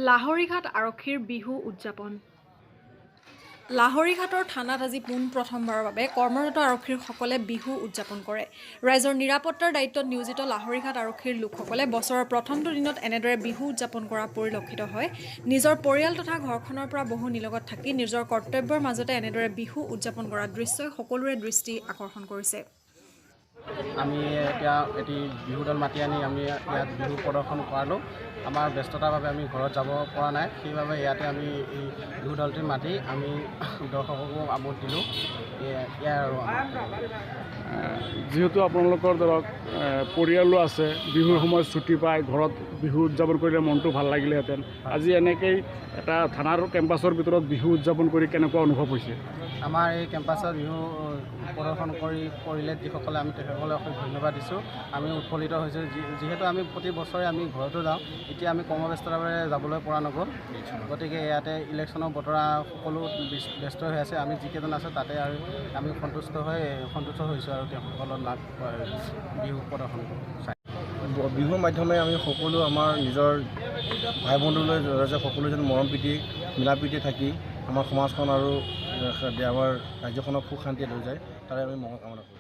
লাহৰীঘাট আৰক্ষীৰ বিহু উদযাপন। লাহৰীঘাটৰ থানাত আজি পোনপ্ৰথমবাৰৰ বাবে কৰ্মৰত আৰক্ষীসকলে বিহু উদযাপন কৰে। ৰাইজৰ নিৰাপত্তাৰ দায়িত্বত নিয়োজিত লাহৰীঘাট আৰক্ষীৰ লোকসকলে বছৰৰ প্ৰথমটো দিনত এনেদৰে বিহু উদযাপন কৰা পৰিলক্ষিত হয়। নিজৰ পৰিয়াল তথা ঘৰখনৰ পৰা বহু নিলগত থাকি নিজৰ কৰ্তব্যৰ মাজতে এনেদৰে বিহু উদযাপন কৰা দৃশ্যই সকলোৰে দৃষ্টি আকৰ্ষণ কৰিছে। আমি এতিয়া এটি বিহু দল মাতি আনি আমি ইয়াত বিহু প্ৰদৰ্শন কৰালোঁ। আমাৰ ব্যস্ততাৰ বাবে আমি ঘৰত যাব পৰা নাই, সেইবাবে ইয়াতে আমি এই বিহু দলটি মাতি আমি দৰ্শককো আমোদ দিলোঁ। ইয়াৰ আৰু যিহেতু আপোনালোকৰ ধৰক পৰিয়ালো আছে, বিহুৰ সময়ত ছুটি পাই ঘৰত বিহু উদযাপন কৰিলে মনটো ভাল লাগিলেহেঁতেন। আজি এনেকেই এটা থানাৰ কেম্পাছৰ ভিতৰত বিহু উদযাপন কৰি কেনেকুৱা অনুভৱ হৈছে? আমাৰ এই কেম্পাছত বিহু প্ৰদৰ্শন কৰিলে যিসকলে, আমি তেখেতসকলক অশেষ ধন্যবাদ দিছোঁ। আমি উৎফুল্লিত হৈছোঁ, যিহেতু আমি প্ৰতি বছৰে আমি ঘৰতো যাওঁ, এতিয়া আমি কৰ্মব্যস্ততাৰ বাবে যাবলৈ পৰা নগ'ল। গতিকে ইয়াতে ইলেকশ্যনৰ বতৰা সকলো ব্যস্ত হৈ আছে। আমি যিকেইজন আছোঁ তাতে আৰু আমি সন্তুষ্ট হৈছোঁ আৰু তেওঁসকলৰ নাচ বিহু প্ৰদৰ্শন চাই। বিহুৰ মাধ্যমে আমি সকলো আমাৰ নিজৰ ভাই বন্ধুলৈ সকলো যেন মৰম প্ৰীতি মিলা প্ৰীতি থাকি আমাৰ সমাজখন আৰু আমাৰ ৰাজ্যখনক সুখ শান্তিৰে লৈ যায়, তাৰে আমি মংগল কামনা কৰোঁ।